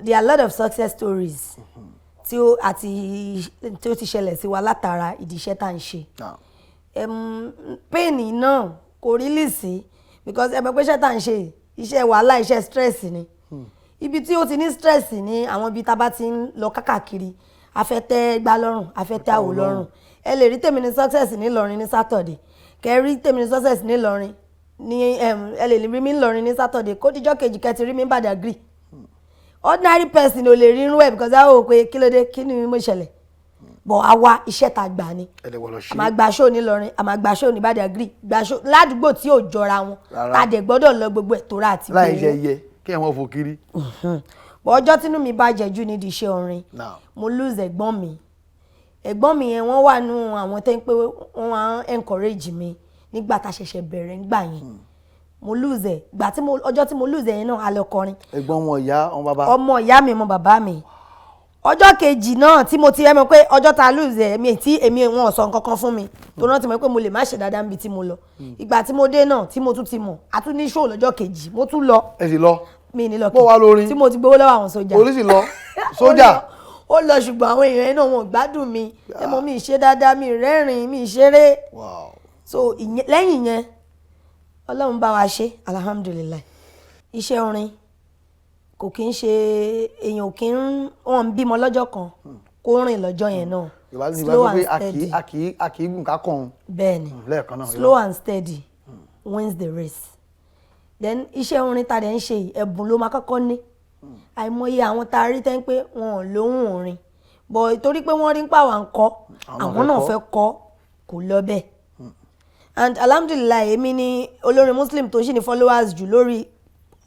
There are a lot of success stories tí ó àti tí ó ti ṣẹlẹ̀ sí wa látara ìdí iṣẹ́ tá à ń ṣe. Pain náà kò really sí, because ẹ mọ̀ pé iṣẹ́ tá à ń ṣe, iṣẹ́ wàhálà, iṣẹ́ stress ni. Ibi tí ó ti ní stress ní àwọn ibi tá a bá ti ń lọ kákàkiri, afẹ́tẹ́ gbá lọ́rùn, afẹ́tẹ́ àwò lọ́rùn. Ẹ lè rí Tèmi ní Success nílọrin ní Saturday, kẹ rí Tèmi ní Success nílọrin ní, ẹ lè rí mi nílọrin ní Saturday, kó díjọ́ kejì kẹ ti rí mi Badagry. Ordinary person ò lè rí irú ẹ̀, because a ó pé, kí ló dé? Kí ni mo ṣẹlẹ̀? But àwa, iṣẹ́ tá gbà ni. Ẹ lè wọ lọ A ṣe. máa gba show nílọrin, a máa gba show ní Badagry, gba show ládùúgbò tí ò jọra wọn. Rárá. Tá a dẹ̀ gbọ́dọ̀ lọ gbogbo ẹ̀ tó rà àti láì ṣe gbowó. yẹ kí ẹ wọ́n fò kiri. But ọjọ́ tínú mi bàjẹ́ jù nídìí iṣẹ́ orin, Now. mo lose ẹ̀gbọ́n mi. Ẹ̀gbọ́n mi yẹn, wọ́n wà nù àwọn tẹ́ ń pé wọ́n máa ń encourage mi nígbà tá a ṣẹ̀ṣẹ̀ bẹ̀rẹ̀. Nígbà yẹn mo lose ẹ̀. Gbà tí mo, ọjọ́ tí mo lose ẹ̀ yẹn náà, a lọ kọrin. Ẹ̀gbọ́n wọn, ìyá wọn, bàbá? Ọmọ ìyá mi, ọmọ bàbá mi. Ọjọ́ kejì náà tí mo ti ẹ mọ̀ pé ọjọ́ ta lose ẹ̀, mi tí èmi wọn ò sọ nǹkan kan fún mi tó rántí mọ̀ pé mo lè má ṣe dáadáa níbi tí mo lọ. Ìgbà tí mo dé náà, tí mo tún ti mọ̀, a tún ní show lọ́jọ́ kejì, mo tún lọ. Ẹ sì lọ? Mi ní lọ. Bó wá lórin? Tí mo ti gbowó lọ́wọ́ àwọn sójà. Orí sì lọ sójà. Ó lọ, ṣùgbọ́n àwọn èèyàn yẹn náà, wọn ò gbádùn mi. Ẹ mọ̀, mi ṣe dáadáa, mi rẹ́rìn, mi ṣeré. So ìyẹn, lẹ́yìn yẹn, Ọlọ́run bá wa ṣe, alhamdulillahi. Iṣẹ́ orin kò kí ń ṣe, èèyàn ò kí ń, wọ́n ń bímọ lọ́jọ́ kan kó rìn lọ́jọ́ yẹn náà. Yorùbá ní Slow Yorùbá and sọ pé a kì steady. í a kì í gùn ká kàn. Bẹ́ẹ̀ ni. Lẹ́ẹ̀kan náà. Slow and steady wins the race. Then iṣẹ́ orin ta dẹ̀ ń ṣe yìí, ẹ̀bùn ló máa kọ́kọ́ ní. Àìmọye àwọn tá a rí tẹ́ ń pé wọn ò lóhùn orin, but torí pé wọ́n rí ń pàwọn ń kọ́, àwọn náà fẹ́ kọ́, kò lọ bẹ́ẹ̀. And alhamdulillahi, èmi ni olórin Muslim tó ṣì ní followers jù lórí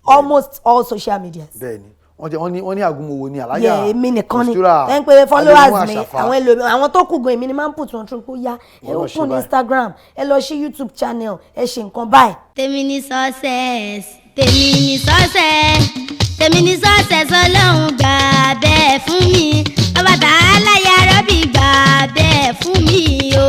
almost all social medias. Bẹ́ẹ̀ ni, wọ́n jẹ́ wọ́n ní àgúnmòwò ní alájà. Yeah, èmi nìkan ni Mistura tẹ́ ń pé followers Adémú mi. Àṣàfà. Àwọn ẹlòmí, àwọn tó kù gan, èmi ni máa ń put wọn through pé ó yá, ẹ Wọ́n lọ ṣe open báyìí. Instagram, ẹ lọ sí YouTube channel, ẹ ṣe nǹkan báyìí. Tèmi ní success, tèmi ní success, tèmi ní success. Ọlọ́run gbà bẹ́ẹ̀ fún mi, ọba Tààlà ya Rọ́bì gbà bẹ́ẹ̀ fún mi o,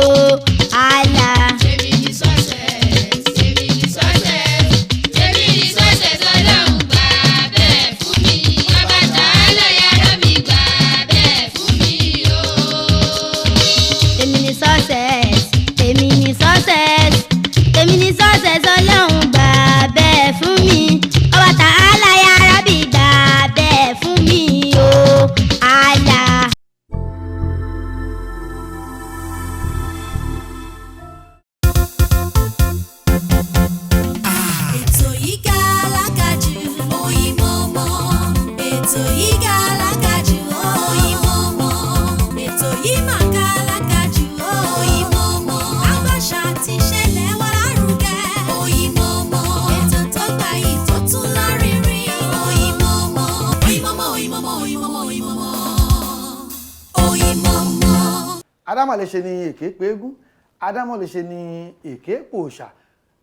Allah. Tèmi ní success, tèmi ní success, tèmi ní success. Ọlọ́run gbà bẹ́ẹ̀ fún mi. Ọba Tààlà ya Rabbi gbà bẹ́ẹ̀ fún mi o. Tèmi ní success, tèmi ní success, tèmi ní success. Ọlọ́run gbà bẹ́ẹ̀ fún mi, ọba Tààlà ya Rọ́bì gbà bẹ́ẹ̀ fún mi o, Allah. Ètò yìí ga alágàjù, Oyinmomo. Ètò yìí ga alágàjù, Oyinmomo. Ètò yìí mà ga alágàjù, Oyinmomo. Àbàṣà ti ṣẹlẹ̀ wá lárugẹ, Oyinmomo. Ètò tó gbayì tó tún lárinrin, Oyinmomo. Oyinmomo, Oyinmomo, Oyinmomo, Oyinmomo. Oyinmomo. Ádámọ̀ lè ṣe ni èké péégún, ádámọ̀ lè ṣe ni èké pòòṣà.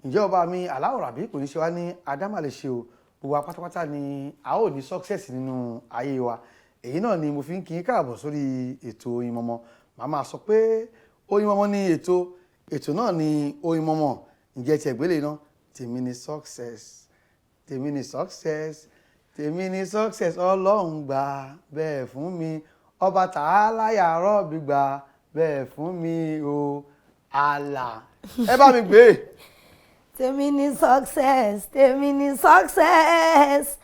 Ǹjẹ́ ọba mi aláwọ̀ ràbí kò ní ṣe wá ní ádámọ̀ lè ṣe o. Gbogbo wa pátápátá ni a ó ní success nínú ayé wa. Èyí náà ni mo fi ń kí yín káàbọ̀ sórí ètò Oyinmomo. Màá máa sọ pé Oyinmomo ní ètò, ètò náà ní Oyinmomo. Ǹjẹ́ tiẹ̀ gbélé náà? Tèmi ni success, tèmi ni success, tèmi ni success. Ọlọ́run gbà bẹ́ẹ̀ fún mi, ọba Tààlà ya Rọ́bì gbà bẹ́ẹ̀ fún mi o, Allah. Ẹ bá mi gbé. Tèmi ní success, tèmi ní success,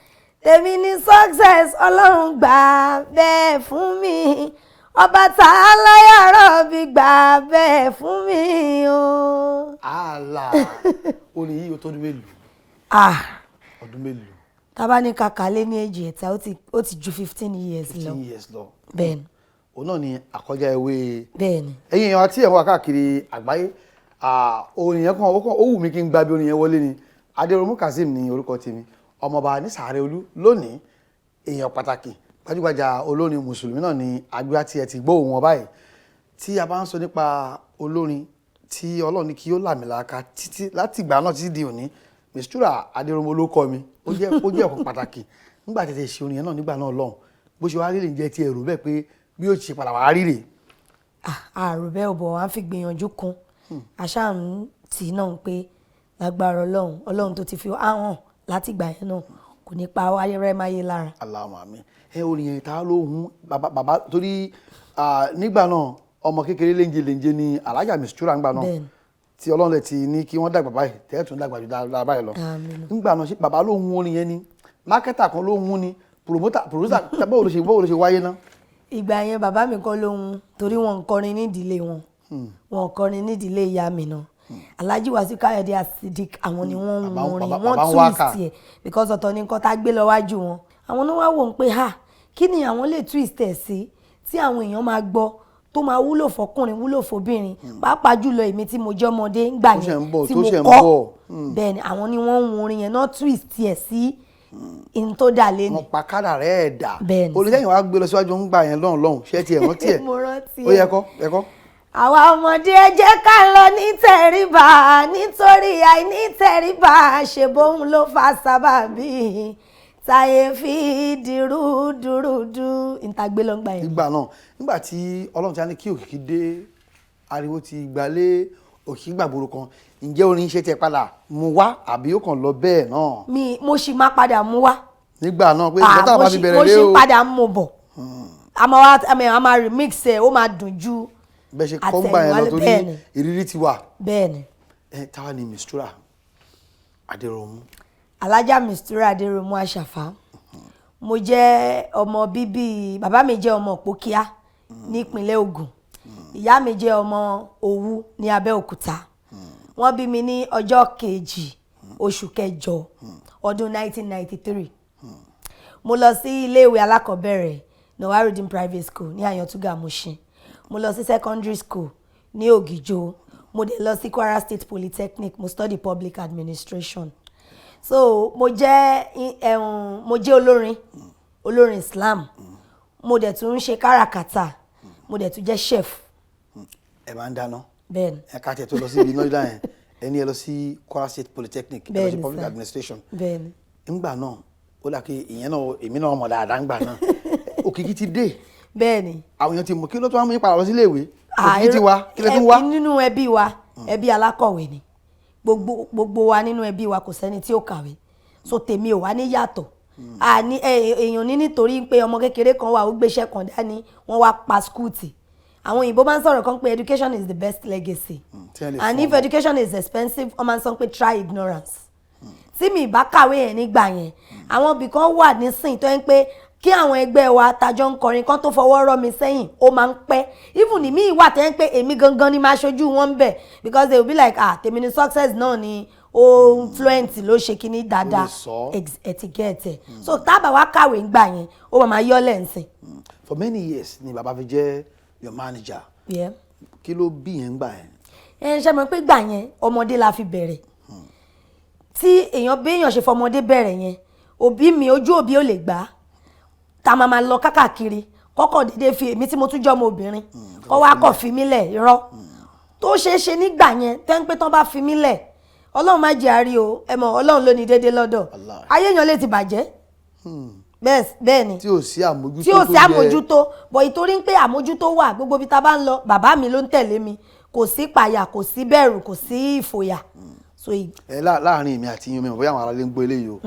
tèmi ní success. Ọlọ́run gbà bẹ́ẹ̀ fún mi, ọba Tààlà ya Rọ́bì gbà bẹ́ẹ̀ fún mi o. Allah. Orin yìí, ó tọ́dún mélòó? Ah. Ọdún mélòó? Tábà ní kàkà lé ní èjì ẹ̀ta, ó ti ju 15 years lọ. 15 years lọ. Bẹ́ẹ̀ni. Òun náà ni àkọjá ewé. Bẹ́ẹ̀ni. Ẹ̀yin èèyàn àti ẹ̀wọ̀n káàkiri àgbáyé, orin yẹn kan ó kàn ó wù mí kí n gba bí orin yẹn wọlé ni. Adéròmú Kazeem ní orúkọ tèmi, ọmọọba ní Sàárẹ̀ Olú. Lónìí, èèyàn pàtàkì, gbajúgbajà olórin mùsùlùmí náà ni àgbẹ̀ tí ẹ ti gbọ́ òun wọn báyìí. Tí a bá ń sọ nípa olórin tí Ọlọ́run ní kí ó làmìlaka títí láti ìgbà náà títí di òní, Mistura Adéròmú ló kọ mi. Ó jẹ́ ọ̀kan pàtàkì nígbà tètè ṣe orin yẹn náà nígbà náà lọ́hùn. Bó ṣe wá rí lè jẹ́ ti ẹ̀rù bẹ́ẹ̀ pé bí ó ṣe padà wá rí rèé? Àrò bẹ́ẹ̀ ò bọ̀, wá ń fi gbìyànjú kún àṣà ń tì náà ń pé lágbára Ọlọ́run, Ọlọ́run tó ti fi hàn látìgbà yẹn náà Kò ní pa ayẹrẹ máyé lára. Allahumma amin. Ẹ orin yẹn ta ló hun bàbá bàbá torí nígbà náà ọmọ kékeré léńjẹ léńjẹ ni Alhaja Mistura ńgbà náà Bẹ́ẹ̀ni. tí Ọlọ́run lè ti ní kí wọ́n dàgbà báyìí, tẹ́ẹ̀tún dàgbà jù dáadáa báyìí lọ. Àmín. Ńgbà náà, ṣé bàbá ló hun orin yẹn ni, marketer kan ló hun ni, promoter, producer, báwo ló ṣe wáyé náà? Ìgbà yẹn, bàbá mi kọ́ ló ń, torí wọn ń kọrin nídìílé wọn, wọn ń kọrin nídìílé ìyá mi náà. Alhaji Wasiu Káyọ̀dé Asidik, àwọn ni wọ́n ń orin bàbá wọ́n ń wákà. twist ẹ̀, because ọ̀tọ̀ ní nǹkan tá a gbé lọ wájú wọn. Àwọn náà wá wò ó pé, ha, kí ni àwọn lè twist ẹ̀ sí tí àwọn èèyàn máa gbọ́, tó máa wúlò fọkùnrin, wúlò fóbìnrin, pàápàá jùlọ èmi tí mo jẹ́ ọmọdé ńgbà Tó ṣẹ̀ ń yẹn bọ̀, tí tó mo ṣẹ̀ ń kọ́. bọ̀. Bẹ́ẹ̀ ni, àwọn ni wọ́n ń orin yẹn náà twist ẹ̀ sí in tó dà lé ní. Wọn pa kádà rẹ̀ ẹ̀ dà. Bẹ́ẹ̀ni. Olùsẹ́yìn wa gbé lọ síwájú ńgbà yẹn lọ́hùn lọ́hùn, ṣé tiẹ̀ rántí ẹ̀? Mo rántí Ó ẹ̀. yẹ kọ́ ẹ kọ́. Àwa ọmọdé, ẹ jẹ́ ká lọ ní tẹríba, nítorí àìní tẹríba ṣe bóun ló fa sábàbí táyé fi dìrú dúrúdú ìtàgbé ló ń gbà yẹn. Nígbà náà, nígbà tí Ọlọ́run ti á ní kí òkìkí dé, ariwo ti gbalé, òkìkí gbàgbóró kan, ǹjẹ́ orin ṣe tiẹ̀ padà mú wá àbí ó kàn lọ bẹ́ẹ̀ náà? Mi mo sì máa padà mú wá. Nígbà náà pé nǹkan tá a mo bá fi sì bẹ̀rẹ̀ mo lé sì o. padà mú bọ̀, a máa wá, a máa remix ẹ̀, ó máa dùn ju Bẹ́ẹ̀ ṣe kọ́ ń gbà yẹn lọ àtẹ̀yìnwá. torí Bẹ́ẹ̀ ni. ìrírí ti wà. Bẹ́ẹ̀ ni. Ẹ táwa ni Mistura Adéròmú? Alhaja Mistura Adéròmú Àṣàfà. Mo jẹ́ ọmọ bíbí, bàbá mi jẹ́ ọmọ Òpókíà nípínlẹ̀ Ògùn, ìyá mi jẹ́ ọmọ Òwu ní Abẹ́òkúta. Wọ́n bí mi ní ọjọ́ 2 oṣù kẹjọ ọdún 1993. Mo lọ sí iléèwé alákọ̀ọ́bẹ̀rẹ̀ Nawarudin Private School ní Àyàntúgà, Mushin. Mo lọ sí secondary school ní Ògìjò. Mo dẹ̀ lọ sí Kwara State Polytechnic, mo study public administration. So mo jẹ́ olórin Islam, mo dẹ̀ tún ń ṣe káràkátà, mo dẹ̀ tún jẹ́ chef. Ẹ máa ń dáná? Bẹ́ẹ̀ ni. Ẹ ká tiẹ̀ tó lọ sí ibi náà yẹn, ẹni ẹ lọ sí Kwara State Polytechnic, ẹ lọ sí Bẹ́ẹ̀ni, public sir. administration. Bẹ́ẹ̀ ni. Ńgbà náà, ó dà pé ìyẹn náà èmi náà mọ̀ dáadáa. Ńgbà náà, òkìkí ti dé. Bẹ́ẹ̀ ni. Àwọn èèyàn ti mọ̀. Kí ló tó wá mú yín padà lọ sílé ìwé? Òkìkí ti wá, kí lẹ tún wá? Nínú ẹbí wa, ẹbí alákọ̀wé ni gbogbo wa. Nínú ẹbí wa, kò sẹ́ni tí ó kàwé, so tèmi ò wá ní yàtọ̀. Àní èèyàn ní nítorí pé ọmọ kékeré kan wà, ó gbéṣẹ́ kan dání, wọ́n wá pa school tì. Àwọn òyìnbó máa ń sọ̀rọ̀ kan pé education is the best legacy. Tí ẹ lè And fún if ọmọ. education is expensive, wọ́n máa ń sọ pé try ignorance. Tí mi bá kàwé yẹn nígbà yẹn, àwọn ibì kan wà nísìn tó ń pé kí àwọn ẹgbẹ́ wa tajọ ń kọrin kan tó fọwọ́ rọ́ mi sẹ́yìn, ó máa ń pẹ́. Even ní mi wà tẹ́ ń pé èmi gangan ni máa ṣojú wọn ń bẹ̀, because they will be like, "Ah, tèmi ni success náà ni ó fluent, ló ṣe kíní dáadáa." Sọ. Etiquette ẹ̀. So tábà wá kàwé ńgbà yẹn, ó máa máa yọ́lẹ̀ ńsìn. For many years ni bàbá fi jẹ́ your manager. Yeah. Kí ló bí yẹn gbà yẹn? Ẹ ṣe mọ̀ pé gbà yẹn, ọmọdé la fi bẹ̀rẹ̀. Tí èèyàn béèyàn ṣe fọmọdé bẹ̀rẹ̀ yẹn, òbí mi, ojú òbí ò lè gbà á tá a máa máa lọ kákàkiri, kọ́kọ́ dédé fi èmi tí mo tún jẹ́ ọmọ obìnrin kọ́ wá kọ̀ fi mí lẹ̀. Irọ́ tó ṣeé ṣe nígbà yẹn tẹ́ ń pé tán bá fi mí lẹ̀, Ọlọ́run má jẹ́ àárí o. Ẹ mọ̀, Ọlọ́run ló ní dédé lọ́dọ̀. Allah. Ayé èèyàn lè ti bàjẹ́. Bẹ́ẹ̀ bẹ́ẹ̀ ni. Tí ò sí àmójútó Tí ò tó sí yẹ. àmójútó bọ̀, ìtorí pé àmójútó wà, gbogbo ibi tá a bá ń lọ, bàbá mi ló ń tẹ̀lé mi. Kò sí pàyà, kò sí bẹ̀rù, kò sí ìfòyà. So Ẹ láàrin èmi àti yín, mi ò bóyá àwọn aráalé ń gbọ́ eléyìí o.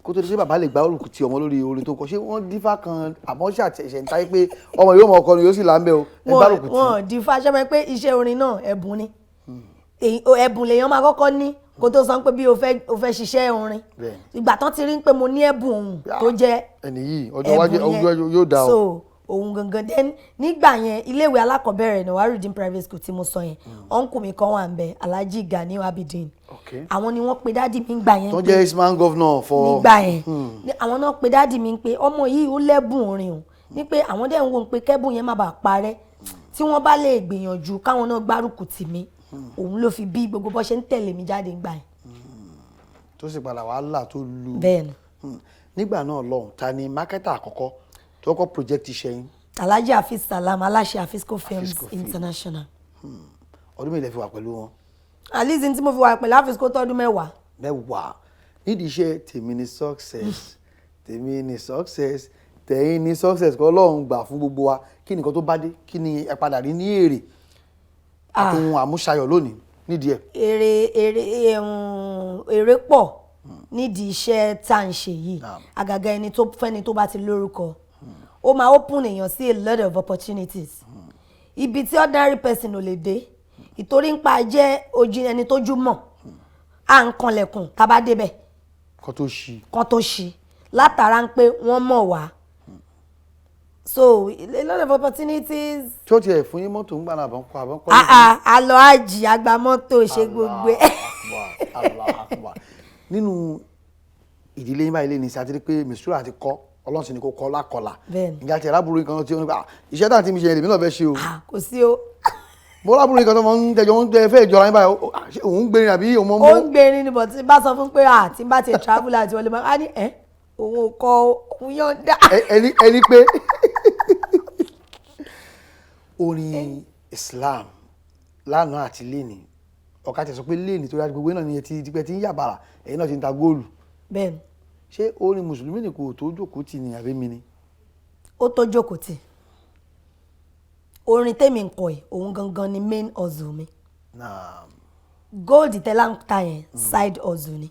Kó tó di ṣé bàbá lè gba olùkù tí ọmọ lórí orin tó kọ, ṣé wọ́n dífá kan àmọ́ ṣe àtẹ̀ṣẹ̀ ń táyé pé ọmọ yóò mọ ọkọ ni yóò sì là ń bẹ o, ẹ gbárùkù tí? Wọn di fàṣẹ pé iṣẹ́ orin náà, ẹ̀bùn ni. Ẹ̀bùn lèèyàn máa kọ́kọ́ ní kó tó sọ pé bí o fẹ́ ṣiṣẹ́ orin. Ìgbà tán ti rí pé mo ní ẹ̀bùn ohùn tó jẹ́ Ẹni yìí, ọjọ́ iwájú ẹ̀bùn yẹn. ọjọ́ iwájú yóò dáa o. So òun gangan. Then nígbà yẹn, iléèwé alákọ̀ọ́bẹ̀rẹ̀ Nawarudeen Private School tí mo sọ yẹn, uncle mi kan wà ń bẹ, Alhaji Ganiu Abidin. Àwọn ni wọ́n pe daddy mi gbà yẹn Tó pé jẹ́ Isman governor for nígbà yẹn. Àwọn náà pe daddy mi pé ọmọ yìí, ó lẹ́bùn orin o, ní pé àwọn dẹ̀ ń wo pé kẹ́bùn yẹn má bàa parẹ́, tí wọ́n bá lè gbìyànjú káwọn náà gbárùkù tì mí. Òun ló fi bí gbogbo bó ṣe ń tẹ̀lé mi jáde ńgbà yẹn. Tó sì padà wàhálà tó lu. Bẹ́ẹ̀ ni. Nígbà náà lọ́hùn, ta ni marketer àkọ́kọ́ tó kọ́kọ́ project iṣẹ́ yín? Alhaji Hafiz Salam, aláṣẹ Afisco Films Afisco Films. International. Ọdún mélòó lẹ fi wà pẹ̀lú wọn? At least tí mo fi wà pẹ̀lú Afisco tọ́dún 10. 10 nídìí iṣẹ́ tèmi ni success, tèmi ni success, tẹ̀yìn ni success, kọ́ Ọlọ́run gbà fún gbogbo wa. Kí ni nǹkan tó bá dé? Kí ni ẹ padà rí ní èrè àti ohun àmúṣayọ̀ lónìí nídìí ẹ̀? Èrè pọ̀ Nídìí iṣẹ́ tá à ń ṣe yìí, Naam. àgàgà ẹni tó fẹ́ni tó bá ti lórúkọ, ó máa open èèyàn sí a lot of opportunities, ibi tí ordinary person ò lè dé, ìtorí ń pa jẹ́ ojú ẹni tójú mọ̀, à ń kanlẹ̀kùn tá a bá débẹ̀ Kó tó ṣí. Kan tó ṣí látara ń pé wọ́n mọ̀ wá, so a lot of opportunities. Tí ó tiẹ̀ fún yín mọ́tò ń gbà náà, àbọ̀nkọ́ àbọ̀nkọ́. Ah ah, a lọ àjì, àgbà mọ́tò, ṣe gbogbo ẹ̀. Allahu Akbar. Nínú ìdílé yín báyìí lè ní sí àti pé Mistura ti kọ́, Ọlọ́run sì ni kò kọ́ lákọlà. Bẹ́ẹ̀ni. Ìgbà tí arábùrú kan tí ó ní bá iṣẹ́ tá à ń tí mi ṣe yẹn, lèmi náà fẹ́ ṣe o. Ah, kò sí o. Mo rábùrú kan tó máa ń tẹjọ ń tẹ fẹ́ ìjọra yín báyìí, ṣé òun ń gbérin àbí òun mọ́? Ó ń gbérin ni, but tí bá sọ fún pé ah, tí bá ti travel àti wọlé máa á ní ẹ òun ò kọ, òun yọ̀ǹda. Ẹni pé orin Islam lánàá àti lénìí, ọ̀ka ti sọ pé lénìí tó dájú, gbogbo náà ni ẹ ti tipẹ́ tí ń yàbàrà, ẹ̀yin náà ti ń ta góòlù. Bẹ́ẹ̀ni. Ṣé orin mùsùlùmí ni kò tó jókòó tì ní àbí mi ni? Ó tó jókòó tì. Orin tèmi ń kọ yìí, òun gangan ni main hustle mi. Naam. Gold tẹ́lá ń ta yẹn, side hustle ni,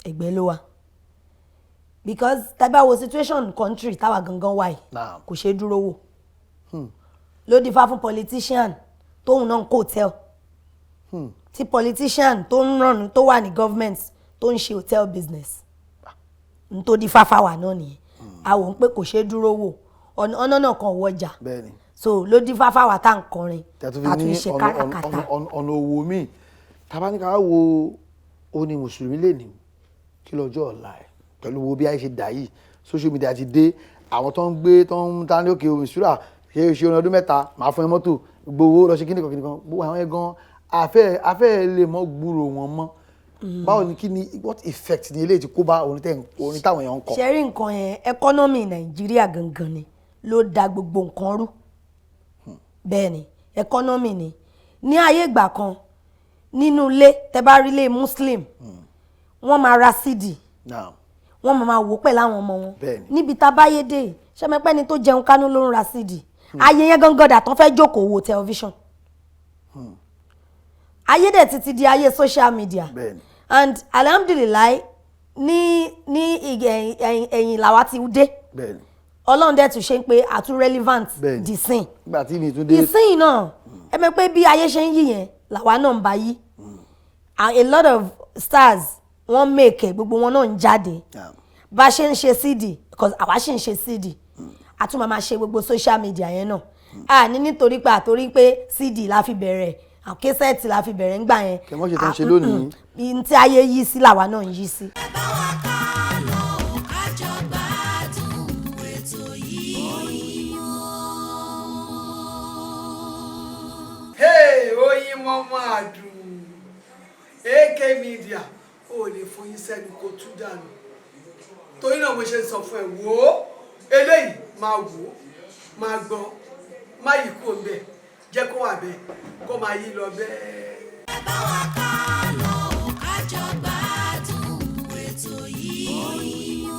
ẹgbẹ́ ló wà, because tá bá wo situation country táwa gangan wà yìí, Naam. kò ṣeé dúró wò. Ló dífá fún politician tóun náà ń kó hotel, tí politician tó ń ràn tó wà ní government tó ń ṣe hotel business, n tó dífá fáwa náà nìyẹn. A wò ń pé kò ṣeé dúró wò, ọ̀nà náà kan wọjà. So ló dífá fáwa tá à ń kọrin, tẹ̀tún tá a fi tún ní ṣe ọ̀nà káràkátà. ọ̀nà owó míì. Tá bá ní ká wo orin mùsùlùmí lè ní kí lọ́jọ́ ọ̀la ẹ̀, pẹ̀lú wo bí ayé ṣe dà yìí, social media ti dé, àwọn tó ń gbé tó ń ta ní òkè Mistura ṣe ṣe orin ọdún 3, màá fún ẹ mọ́tò, gbowó lọ ṣe kíníkan kíníkan, gbogbo àwọn yẹn gan afẹ́ lè mọ́ gbúrò wọn mọ́. Báwo ni, kí ni, what effect ni eléyìí ti kó bá orin tẹ̀ orin táwọn èèyàn ń kọ? Ṣe rí nǹkan yẹn, economy Nàìjíríà gangan ni ló da gbogbo nǹkan rú. Bẹ́ẹ̀ ni, economy ni. Ní ayé ìgbà kan, nínú ilé, tẹ bá rí ilé Muslim, wọ́n máa ra CD, Naam. wọ́n máa máa wò pẹ̀lú àwọn ọmọ wọn. Bẹ́ẹ̀ni. Níbi tá a bá yé dé, ṣẹ́mẹ́pẹ́ ni tó jẹun kánú ló ń ra CD. Ayé yẹn gangan dà tán fẹ́ jókòó wo tẹlifíṣàn. Ayé dẹ̀ ti ti di ayé social media. And alhamdulillahi, ní ẹ̀yìn làwa ti dé. Ọlọ́run dẹ̀ tún ṣe ń pé àtún relevant dìsìn. Nígbà tí mi tún dé. Ìsìn náà, ẹ mọ̀ pé bí ayé ṣe ń yí yẹn làwa náà ń bá yí. A lot of stars wọ́n make ẹ̀, gbogbo wọn náà ń jáde. Bá a ṣe ń ṣe CD, because àwa ṣì ń ṣe CD, a tún máa ma ṣe gbogbo social media yẹn náà. A ní nítorí pé àtorí pé CD la fi bẹ̀rẹ̀, cassette la fi bẹ̀rẹ̀ ńgbà yẹn. Kẹ mọ́ ṣe tán ṣe lónìí. N tí ayé yí sí làwa náà ń yí sí. Ẹ bá wa ká lọ, ká jọ gbádùn ètò yìí. Hey, oyin mọ́mọ́ àdùn, AK Media ò lè foyín sẹ́nu kó tú dànù. Torí náà mo ṣe sọ fún ẹ, wò ó, eléyìí máa wò ó, máa gbọ́, má yí kúrò ńbẹ̀, jẹ́ kó wà bẹ́ẹ̀, kó máa yí lọ bẹ́ẹ̀. Ẹ bá wa ká lọ, ká jọ gbádùn ètò yìí.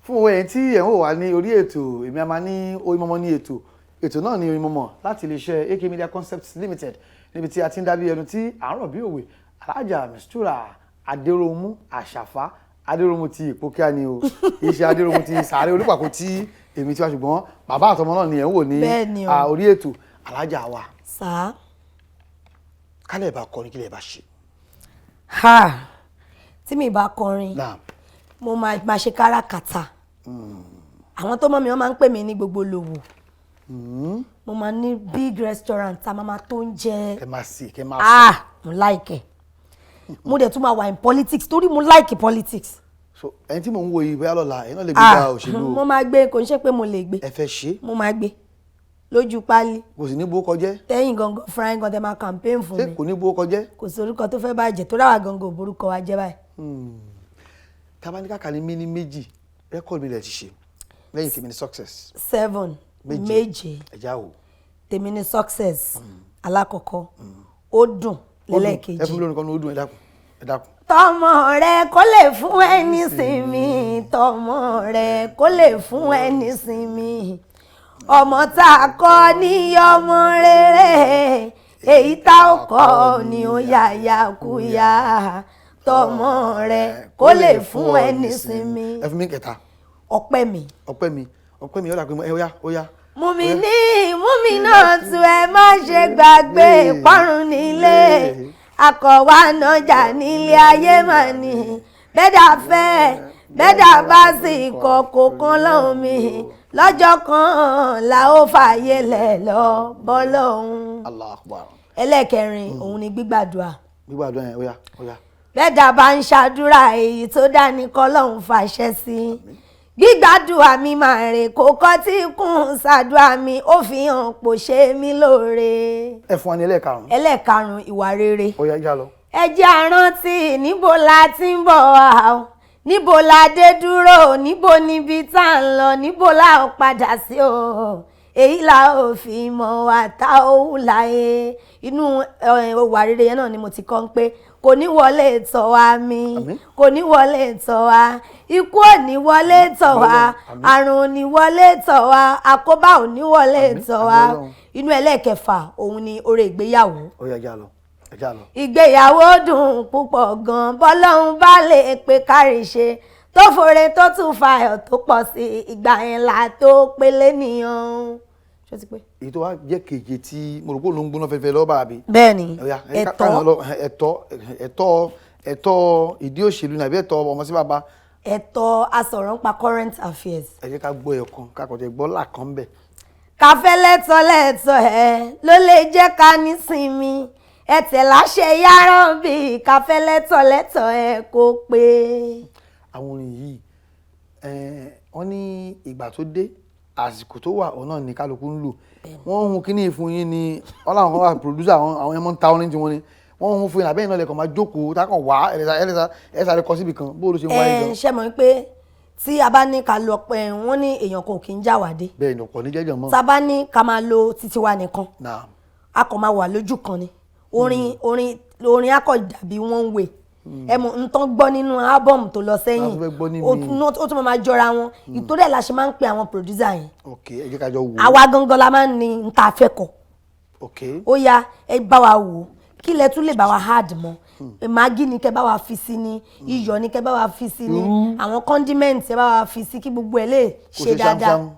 Fún owó ẹ̀yin tí ẹ̀ ń wò wá ní orí ètò, èmi a máa ní Oyinmomo ní ètò, ètò náà ní Oyinmomo láti iléeṣẹ́ AK Media Concepts Limited, níbi tí a ti ń dábí ẹnu tí à ń rọ̀ bí òwe. Alhaja Mistura Adéròmú Àṣàfà, Adéròmú ti Ìpókíà ni o, kì í ṣe Adéròmú ti Sàárẹ̀ Olúpàkó tí èmi ti wá, ṣùgbọ́n bàbá àtọmọ náà ni ẹ̀ ń wò ní Bẹ́ẹ̀ni o. orí ètò. Alhaja wa, Sáà. kálẹ̀ bá kọrin, kílẹ̀ bá ṣe? Ha, tí mi bá kọrin, Naam. mo máa máa ṣe káràkátà. Àwọn tó mọ̀ mi, wọ́n máa ń pè mí ní gbogbo lòwò. Mo máa ní big restaurant tá a máa máa tó ń jẹ. Kẹ máa sè, kẹ máa sè. Ah, mo like ẹ. Mo dẹ̀ tún máa wà in politics, torí mo like politics. So ẹni tí mò ń wo yìí, bóyá lọ́la ẹ̀yin náà lè gbégbá òṣèlú o. Mo máa gbé, kò ń ṣe pé mo lè gbé. Ẹ fẹ́ ṣe? Mo máa gbé lójú pálí. Kò sì ní bó kọjẹ́? Tẹ́yìn gangan fúnra yín gan tẹ́ máa campaign fún Ṣé mi. kò ní bó kọjẹ́? Kò sí orúkọ tó fẹ́ bàjẹ́ tó ráwà gangan ò borúkọ wa jẹ́ báyìí. Tabaníkàkà ní mí ní méjì, record mi lẹ̀ ti ṣe lẹ́yìn Tèmi ní Success. Seven. Méje. Ẹ̀já o. Tèmi ní Success alákọ̀ọ́kọ́, ó dùn lẹ́lẹ́kejì. Ẹ fún mi lónìí kan ní ó dùn, ẹ dákun, ẹ dákun. Tọmọ rẹ kó lè fún ẹni sinmi, tọmọ rẹ kó lè fún ẹni sinmi, ọmọ tá a kọ́ ní ọmọ rere. Èyí tá ó kọ́ ni ó yà yà kú yà, tọmọ rẹ kó lè fún ẹ nísinmi. Ẹ fún mi kẹta. Ọpẹ́ mi. Ọpẹ́ mi, ọpẹ́ mi, ó dà pé ó yá, ó yá. Mùmíní múmi náà tu, ẹ má ṣe gbàgbé ìparun nílé akọ̀wá nájà nílé ayé mà ní bẹ́dà fẹ́ bẹ́dà bá sì kọ̀ kó kan lọ́hùn mi lọ́jọ́ kan la ó fààyè lẹ̀ lọ bọ́ lọ́hùn. Allahu Akbar. Ẹlẹ́ẹ̀kẹrin, òun ni gbígbàdúrà. Gbígbàdúrà yẹn, ó yá, ó yá. Bẹ́ẹ̀dá bá ń ṣàdúrà, èyí tó dání kọ́lọ́hún fàṣẹ sí. Gbígbàdúrà mi máa rè kó kọ́ tí kún ṣàdúrà mi, ó fi hàn pò ṣe mí lóore. Ẹ fún wa ní ẹlẹ́ẹ̀karùn-ún. Ẹlẹ́ẹ̀karùn-ún, ìwà rere. Ó yá, yá lọ. Ẹ jẹ́ a rántí níbo la ti ń bọ̀ wá o, níbo la dé dúró, níbo níbi tá à ń lọ, níbo la ó padà sí o. Èyí la ò fi mọ̀ wá tá ó wù láyé. Inú ìwà rere yẹn náà ni mo ti kọ́ ń pé kò ní wọlé tọ̀ wá mi. Àmín. Kò ní wọlé tọ̀ wá, ikú ò ní wọlé tọ̀ wá. Àmín. Àrùn ò ní wọlé tọ̀ wá, àkóbá ò ní wọlé Àmín, tọ̀ wá. àmín Ọlọ́run. Inú ẹlẹ́ẹ̀kẹfà, òun ni oore ìgbéyàwó. Ó yá, já lọ, ẹ já lọ. Ìgbéyàwó dùn púpọ̀ gan, bọ́lọ́hún bá lè pe kárí ṣe tó fòrè tó tún fàyọ̀ tó pọ̀ sí, ìgbà yẹn là tó pélé nìyẹn. Ṣó ti pé? Èyí tó wá jẹ́ keje tí mo rò pé òun ló ń gbóná fẹ́fẹ́ lọ́ba àbí. Bẹ́ẹ̀ni. Ó yá, ẹ ẹ̀tọ́. ká lọ, ẹ̀tọ́, ẹ̀tọ́, ẹ̀tọ́ ìdí òṣèlú nàbí ẹ̀tọ́ ọmọ sí bàbá. Ẹ̀tọ́ asọ̀rọ̀ ń pa current affairs. Ẹ jẹ́ ká gbọ́ ẹ̀kan, ká kọ̀ tẹ gbọ́ làkàn bẹ̀. Káfẹ́ lẹ́tọ̀ lẹ́tọ̀ ẹ̀ ló lè jẹ́ ká nísinmi, ẹ tẹ̀ láṣẹ yàrá bí káfẹ́ lẹ́tọ̀ lẹ́tọ̀ ẹ̀ kó pé. Àwọn orin yìí, wọ́n ní ìgbà tó dé, àsìkò tó wà, òun náà ní kálukú ń lò. Wọ́n ń hun kíní fún yín ni wọ́n láwọn kan wà producer, àwọn yẹn mọ́ ń ta orin tiwọn ni wọ́n ń hun fún yín, àbẹ́yìn náà lẹ́kọ̀ọ́ máa jókòó tákàn wá ẹ̀ẹ́dẹ́sà ẹ̀ẹ́sà kọ síbi kan, bó ló ṣe ń wáyé Ẹ gan. ṣe mọ̀ pé tí a bá ní ká lọ pẹ́, wọ́n ní èèyàn kan ò kì í já wàdé. Bẹ́ẹ̀ ni, ọ̀pọ̀ ní jẹ́jọ́ mọ́. Tá a bá ní ká máa lo títí wa nìkan, náà a kàn máa wà lójú kan ni. Orin orin orin akọ dàbí one way. Ẹ mọ̀ n tán gbọ́ nínú album tó lọ sẹ́yìn, Láti fẹ́ gbọ́ ní ó mi. tún máa jọra wọn. Ìtorí ẹ̀ la ṣe máa ń pe àwọn producer yẹn. Ok, ẹ jẹ́ ká jọ wò ó. Àwa gangan la máa ń ní n ta fẹ́ kọ. Ó yá, ẹ bá wa wò ó, kí lẹ tún lè bá wa add mọ́? Maggi ni kẹ́ bá wa fi sí ni, iyọ̀ ni kẹ́ bá wa fi sí ni, àwọn condiment ẹ bá wa fi sí, kí gbogbo ẹ lè Kò ṣe dáadáa. ṣámṣám.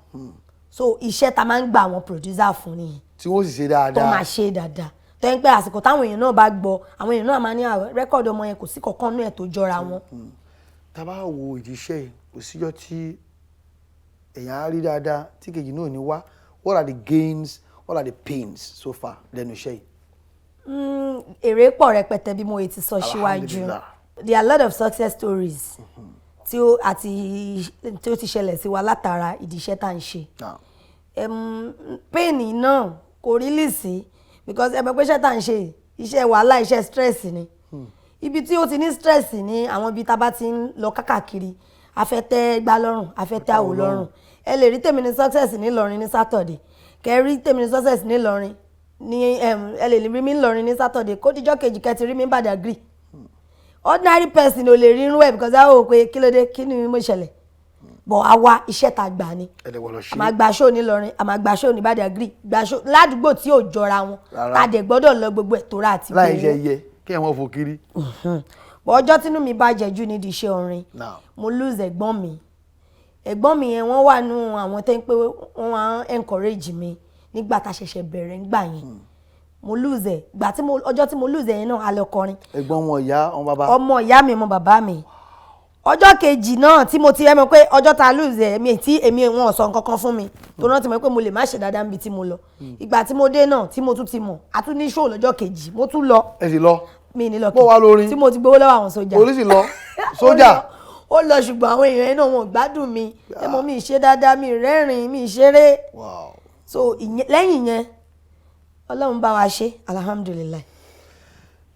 So iṣẹ́ ta máa ń gba àwọn producer fún nìyẹn. Tí wọ́n sì ṣe Tó dáadáa. máa ṣe dáadáa, tó ń pẹ́ àsìkò táwọn èèyàn náà bá gbọ́, àwọn èèyàn náà máa ní àwọn record ọmọ yẹn, kò sí kankan nú ẹ̀ tó jọra wọn. Tá a bá wo ìdí iṣẹ́ yìí, kò síjọ́ tí èèyàn á rí dáadáa tí kejì náà ò ní wá. What are the gains, what are the pains so far lẹ́nu iṣẹ́ yìí? Èrè pọ̀ rẹpẹtẹ bí mo ti sọ síwájú. Alhamdulillah. There are a lot of success stories tí ó àti tí ó ti ṣẹlẹ̀ sí wa látara ìdí iṣẹ́ tá à ń ṣe. Now, Pain náà kò really sí because ẹ mọ̀ pé iṣẹ́ tá à ń ṣe, iṣẹ́ wàhálà, iṣẹ́ stress ni. Ibi tí ó ti ní stress ní àwọn ibi tá a bá ti ń lọ kákàkiri, afẹ́tẹ́ gbá lọ́rùn, afẹ́tẹ́ àwò lọ́rùn. Ẹ lè rí tèmi ní success nílọrin ní Saturday, kẹ rí tèmi ní success nílọrin ní ẹ lè rí mi nílọrin ní Saturday, kó díjọ́ kejì kẹ ti rí mi ní Badagry. Ordinary person ò lè rí irú ẹ̀ because a ó pé kí ló dé, kí ni mo ṣẹlẹ̀? But àwa, iṣẹ́ tá a gbà ni. Ẹ lè wọ lọ ṣe. A máa gba show nílọrin, a máa gba show ní Badagry, gba show ládùúgbò tí ò jọra wọn. Rárá. Tá a dẹ̀ gbọ́dọ̀ lọ gbogbo ẹ̀ tó rà àti Láì ṣe gbowó. yẹ kí ẹ wọ́n fò kiri. But ọjọ́ tínú mi bàjẹ́ jù nídìí iṣẹ́ orin, Now. mo lose ẹ̀gbọ́n mi. Ẹ̀gbọ́n mi yẹn, wọ́n wà nù àwọn tẹ́ ń pé wọ́n wá ń encourage mi nígbà tá a ṣẹ̀ṣẹ̀ bẹ̀rẹ̀ nígbà yẹn. Mo lose ẹ̀ gbà tí mo ọjọ́ tí mo lose ẹ̀ yẹn náà, a lọ kọrin. Ẹ̀gbọ́n wọn, ìyá wọn, bàbá? Ọmọ ìyá mi, ọmọ bàbá mi. Ọjọ́ kejì náà tí mo ti ẹ mọ̀ pé ọjọ́ ta lose ẹ̀ mi tí èmi wọn ò sọ nǹkan kan fún mi tó rántí mọ̀ pé mo lè má ṣe dáadáa níbi tí mo lọ. Ìgbà tí mo dé náà tí mo tún ti mọ̀, a tún ní show lọ́jọ́ kejì, mo tún lọ. Ẹ sì lọ? Mi ní lọ. Bó wá lórin? Tí mo ti gbowó lọ́wọ́ àwọn sójà. Polisi lọ sójà. Ó lọ, ṣùgbọ́n àwọn èèyàn yẹn náà, wọn ò gbádùn mi. Ẹ mọ̀ mi ṣe dáadáa, mi rẹ́rìn, mi ṣeré. So lẹ́yìn yẹn, Ọlọ́run bá wa ṣe, alhamdulillahi.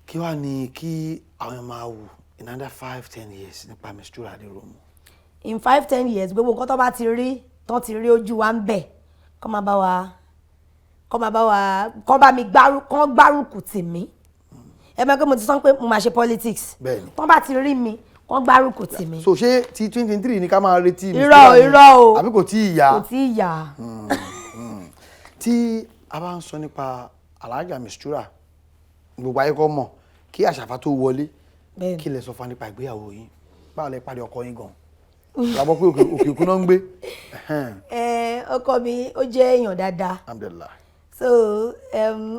Kí wàá ní kí àwọn èèyàn máa wù in another 5-10 years nípa Mistura Aderounmu? In 5-10 years, gbogbo nǹkan tó bá ti rí, tó ti rí ojú wa ń bẹ̀, kọ́ máa bá wa kọ́ bá mi gbárù, kọ́ gbárùkù tì mí. Ẹ mọ̀ pé mo ti sọ pé mo máa ṣe politics. Bẹ́ẹ̀ni. Tó bá ti rí mi, kọ́ gbárùkù tì mí. So ṣé ti 2023 ni ká máa retí Irọ́. Mistura ni? Irọ́ o. Àbí kò tí ì yá? Kò tí ì yá. Tí a bá ń sọ nípa Alhaja Mistura Gbogbo ayé kọ́ mọ̀ kí Àṣàfà tó wọlé. Bẹ́ẹ̀ni. Kí lẹ sọ fún wa nípa ìgbéyàwó yín? Báwo lẹ pàdé ọkọ yín gan? Ìgbàgbọ́ pé òkè òkun náà ń gbé. Ẹ̀hẹ́n. Ẹ, ọkọ mi, ó jẹ́ èèyàn dáadáa. Alhamdulillah. So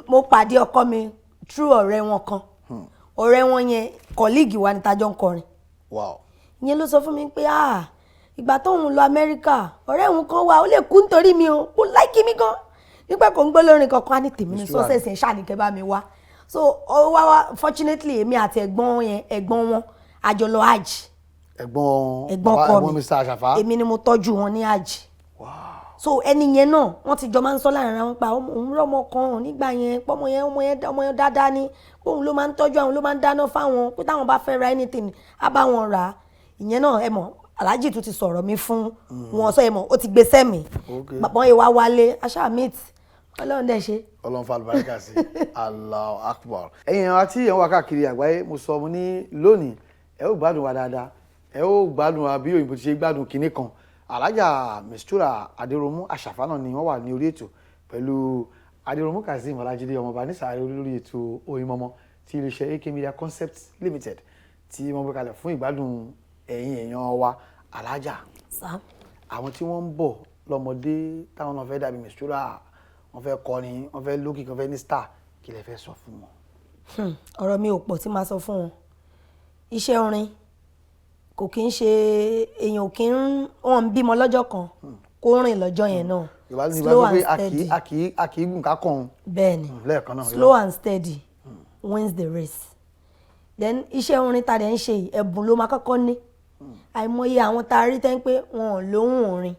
mo pàdé ọkọ mi through ọ̀rẹ́ wọn kan. Ọ̀rẹ́ wọn yẹn, colleague wa ni, tajọ́ ń kọrin. Ìyẹn ló sọ fún mi pé, ah, ìgbà tóun lọ Amẹ́ríkà, ọ̀rẹ́ òun kan wà, ó lè kú nítorí mi o, kó like mi gan, nígbà kò ń gbọ́ lórin kankan, á ní tèmi ní Mr. success yẹn ṣáà ní kẹ́ bá mi wá. So ó wá wá, fortunately, èmi àti ẹ̀gbọ́n yẹn, ẹ̀gbọ́n wọn, a jọ lọ hajj. Ẹ̀gbọ́n Ẹ̀gbọ́n bàbá ọkọ ẹ̀gbọ́n mi. Mr. Àṣàfà. Èmi ni mo tọ́jú wọn ní hajj. So ẹni yẹn náà, wọ́n ti jọ máa ń sọ láàrin ara wọn pa òun rọ́mọ kan nígbà yẹn, pọ́mọ yẹn, ọmọ yẹn, ọmọ yẹn dáadáa ni, òun ló máa ń tọ́jú àwọn, ló máa ń dáná fáwọn, pé táwọn bá fẹ́ ra anything, á bá wọn rà á. Ìyẹn náà, ẹ mọ̀, aláàjì tún ti sọ̀rọ̀ mi fún wọn, sọ ẹ mọ̀, ó ti gbé sẹ́mi. Bàbá yẹn wá wálé, aṣáà meet, Ọlọ́run dẹ̀ ṣe. Ọlọ́run fa àlùbáríkà sí. Allahu Akbar. Ẹ̀yin èèyàn àti èèyàn wà káàkiri àgbáyé, mo sọ, mo ní lónìí ẹ ó gbádùn wa dáadáa, ẹ ó gbádùn wa bí òyìnbó ti ṣe gbádùn kinní kan. Alhaja Mistura Adéròmú Àṣàfà náà ni wọ́n wà ní orí ètò pẹ̀lú Adéròmú Kazeem Ọlájídé, ọmọọba nísàárẹ̀, olórí ètò Oyinmomo ti iléeṣẹ́ AK Media Concepts Limited tí wọ́n gbé kalẹ̀ fún ìgbádùn ẹ̀yin èèyàn wa. Alhaja, Sá. àwọn tí wọ́n ń bọ̀ lọ́mọdé, táwọn náà fẹ́ dàbí Mistura, wọ́n fẹ́ kọrin, wọ́n fẹ́ lókìkí, wọ́n fẹ́ ní star, kí lẹ fẹ́ sọ fún wọn? Ọ̀rọ̀ mi ò pọ̀ tí máa sọ fún wọn. Iṣẹ́ orin kò kí ń ṣe, èèyàn ò kí ń, wọ́n ń bímọ lọ́jọ́ kan kó rìn lọ́jọ́ yẹn náà. Yorùbá ní Slow Yorùbá and sọ pé a kì í steady. a kì í gùn ká kàn. Bẹ́ẹ̀ ni. Lẹ́ẹ̀kan náà. Slow and steady wins the race. Then iṣẹ́ orin tá a dẹ̀ ń ṣe yìí, ẹ̀bùn ló máa kọ́kọ́ ní. Àìmọye àwọn tá a rí tẹ́ ń pé wọn ò lóhùn orin,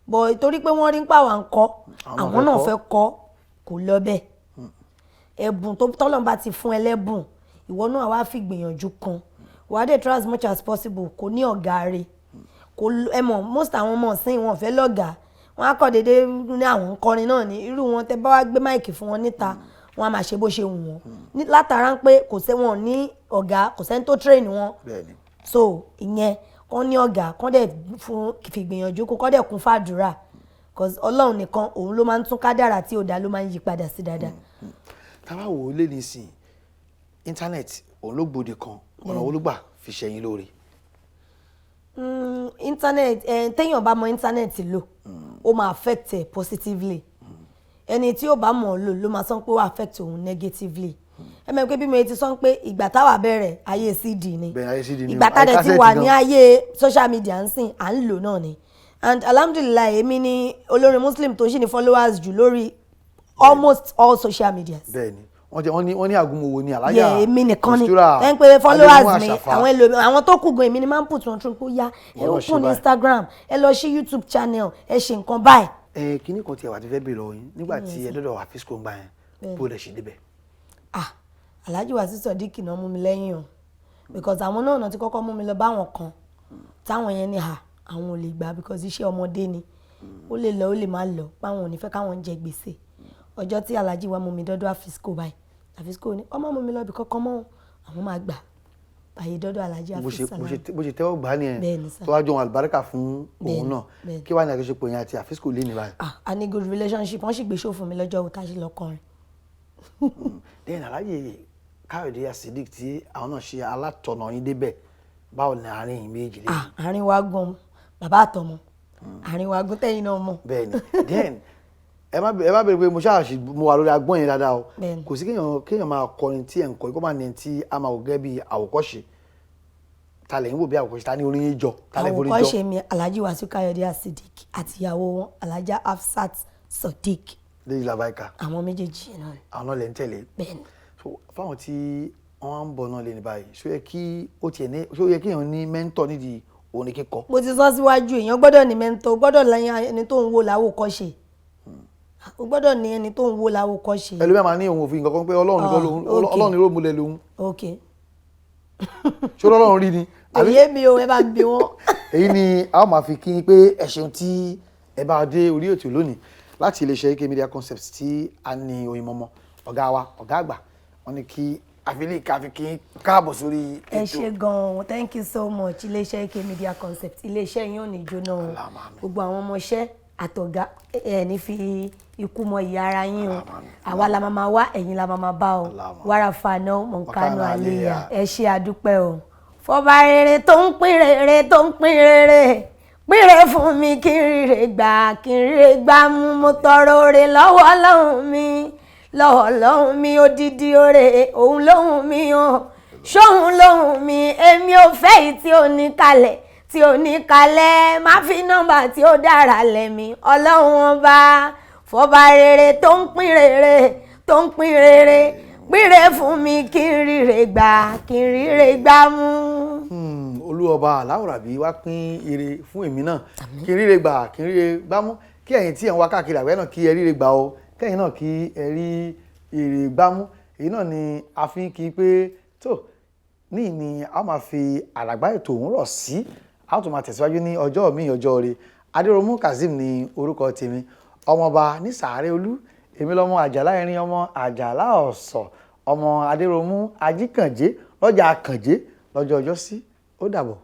but torí pé wọ́n rí ń pàwọ́ à ń kọ́, àwọn àwọn náà fẹ́ fẹ́ kọ́, kò lọ bẹ́ẹ̀. Ẹ̀bùn tó tọ́lọ́run bá ti fún ẹ lẹ́bùn, ìwọ náà wá fi gbìyànjú kan, wàá dẹ̀ try as much as possible kò ní ọ̀gá rẹ̀ kò ẹ mọ̀, most àwọn ọmọ ọ̀sìn wọn ò fẹ́ lọ́gàá, wọn á kọ́ déédéé ní àwọn ń kọrin náà ní. Irú wọn, tẹ bá wá gbé mic fún wọn níta, wọn á máa ṣe bó ṣe wù wọ́n. Látara ń pé kò sẹ́ wọn ní ọ̀gá, kò sẹ́ni tó train wọn. So ìyẹn, kán ní ọ̀gá, kán dẹ̀ fún fi gbìyànjú kó kán dẹ̀ kún fàdúrà, cause Ọlọ́run nìkan, òun ló máa ń tún kádàrà tí ò dá, ló máa ń yí padà sí dáadáa. Tá a bá wò ó lé nísìn, internet òun ló gbòde kan, ọ̀nà wo ló gbà fi ṣẹ̀yìn lóore? Internet, téèyàn bá mọ internet lò, ó máa affect ẹ positively. Ẹni tí ó bá mọ̀ ọ́ lò ló máa sọ pé ó affect òun negatively. Ẹ mọ̀ pé bí mo ti sọ pé ìgbà táwa bẹ̀rẹ̀, ayé CD ni. Bẹ́ẹ̀, ayé CD ni o. Ìgbà tá a ayé dẹ̀ ti cassette wà gan. ní ayé social media ń sìn, à ń lò náà ni. And alhamdulillahi, èmi ni olórin Muslim tó ṣì ní followers jù lórí almost all social medias. Bẹ́ẹ̀ni, wọ́n ti wọ́n ní àgúnmòwò ní alájà Yeah, èmi nìkan ni Mistura ẹ ń pe followers Adémú mi. Àṣàfà. Àwọn ẹlòmí, àwọn tó kù gan, èmi ni máa ń put wọn through pé ó yá, ẹ Wọ́n náà ṣe open báyìí. Instagram, ẹ lọ sí YouTube channel, ẹ ṣe nǹkan báyìí. Ẹ kíní kan tí ẹ wà ti fẹ́ bèèrè lọ́wọ́ yín, nígbà tí ẹ dọ́dọ̀ Afisco ń gbà yẹn, bó lẹ ṣe débẹ̀? Ah, Alhaji Wasiu Sodiq náà mú mi lẹ́yìn o, because àwọn náà náà ti kọ́kọ́ mú mi lọ báwọn kan, táwọn yẹn ní ha, àwọn ò lè gbà because iṣẹ́ ọmọdé ni, ó lè lọ, ó lè má lọ, báwọn ò ní fẹ́ káwọn jẹ gbèsè. Ọjọ́ tí Alhaji wa mú mi dọ́dọ̀ Afisco báyìí, Afisco ní ọmọ mú mi lọ bí kọ́kọ́ mọ́, àwọn máa gbà àyè dọ́dọ̀ Alhaji Bó ṣe Afis bó Salami. ṣe bó ṣe tẹ́wọ́ gbà á nìyẹn. Bẹ́ẹ̀ni sir. Tó wá jọ ohun àlùbáríkà fún òun Bẹ́ẹ̀ni, náà. Bẹ́ẹ̀ni. Kí wàá ní àjọṣepọ̀ yẹn àti Afisco lé ní báyìí? Ah, a ní good relationship. Wọ́n sì gbé show fún mi lọ́jọ́ òun tá a ṣe lọ kọrin. Then Alhaji Káyọ̀dé Asidik, tí àwọn náà ṣe alátọ̀nà yín débẹ̀, báwo ni àárín yín méjì lé? Ah, àárín wa gan, bàbá àtọmọ, àárín wa gún, tẹ́yìn náà mọ̀. Bẹ́ẹ̀ni. Then ẹ má bèrè pé mo ṣáà ṣì mo wà lórí agbọ́n yẹn dáadáa o. Bẹ́ẹ̀ni. Kò sí kéèyàn máa kọrin tí ẹ̀ ń kọ, kó máa ní ẹni tí a máa wò gẹ́gẹ́ bí àwòkọ́ṣe. Ta lẹ̀ ń wò bí àwòkọ́ṣe? Ta ní orin yín jọ? Ta lẹ̀ forí jọ? Àwòkọ́ṣe mi, Alhaji Wasiu Káyọ̀dé Asidik àti ìyàwó wọn, Alhaja Hafsat Sodiq. Lady Labaika. Àwọn méjèèjì yẹn náà ni. Àwọn náà lẹ̀ ń tẹ̀lé? Bẹ́ẹ̀ni. So fáwọn tí wọ́n ń bọ̀ náà lé ní báyìí, ṣó yẹ kí ó tiẹ̀ ní, ṣó yẹ kéèyàn ní mentor nídìí orin kíkọ? Mo ti sọ síwájú, èèyàn gbọ́dọ̀ ní mentor, gbọ́dọ̀ lẹ́yìn ẹni tó ń wo láwòkọ́ṣe. O gbọ́dọ̀ ní ẹni tó ń wo láwòkọ́ṣe. Ẹlòmíràn máa ní òun òfin nǹkan kan pé Ọlọ́run nìkan Ah, lòun, okay. Ọlọ́run ni ló múlẹ̀ lòun. Ṣé Ọlọ́run rí ni? Kò yé mi o, ẹ bá ń bi wọn. Èyí ni a ó máa fi kí yín pé ẹ ṣeun tí ẹ bá dé orí ètò lónìí láti iléeṣẹ́ AK Media Concepts tí a ní Oyinmomo. Ọ̀gá wa, ọ̀gá àgbà, wọ́n ní kí àfilẹ káfi kí yín káàbọ̀ sórí Ẹ ètò. ṣé gan-an, thank you so much. Iléeṣẹ́ AK Media Concept, iléeṣẹ́ yín ò ní jóná o. Allahumma amin. Gbogbo àwọn ọmọọṣẹ́, Àtọ̀gá, ẹ ní fi ikú mọ ìyá ara yín o. Àwa la máa máa wá, ẹ̀yin la máa máa bá o. Allahumma. Wàrà fànà mọ̀nkánú Mọ̀kánú àlèyà. àlèyà. Ẹ ṣe, àdúpẹ́ o. Fọba rere tó ń pín rere, tó ń pín rere, pínre fún mi kí n ríre gbà, kí n ríre gbà mú. Mo tọrọ oore lọ́wọ́ Ọlọ́run mi, lọ́wọ́ Ọlọ́run mi, odidi oore òun lóhùn mi o, ṣóhun lóhùn mi. Èmi ò fẹ́ yìí tí ò ní kalẹ̀, tí ò ní kalẹ̀. Má fi nọ́mbà tí ó dára lẹ̀mí. Ọlọ́run Ọba, fọba rere tó ń pín rere, tó ń pín rere, pínre fún mi kí n ríre gbà, kí n ríre gbà mú. Olúọba aláwòrábí wá pín ire fún èmi náà, kí n ríre gbà, kí n ríre gbámú, kí ẹ̀yin tí ẹ̀ ń wá káàkiri àgbẹ̀ náà, kí ẹ ríre gbà o, kẹ́yìn náà kí ẹ rí ire gbámú. Èyí náà ni a fi ń kí pé tó ní ní a máa fi àràgbá ètò òun rọ̀ sí. A ó tún máa tẹ̀síwájú ní ọjọ́ míì, ọjọ́ rẹ̀. Adéròmú Kazeem ní orúkọ tèmi, ọmọọba ní Sàárẹ̀ Olú. Èmi lọmọ Àjàlá Erin, ọmọ Àjàlá Ọ̀sọ̀, ọmọ Adéròmú Ajíkànjé lọ́jà Àkànjé lọ́jọ́ ọjọ́ sí. Ó dàbọ̀.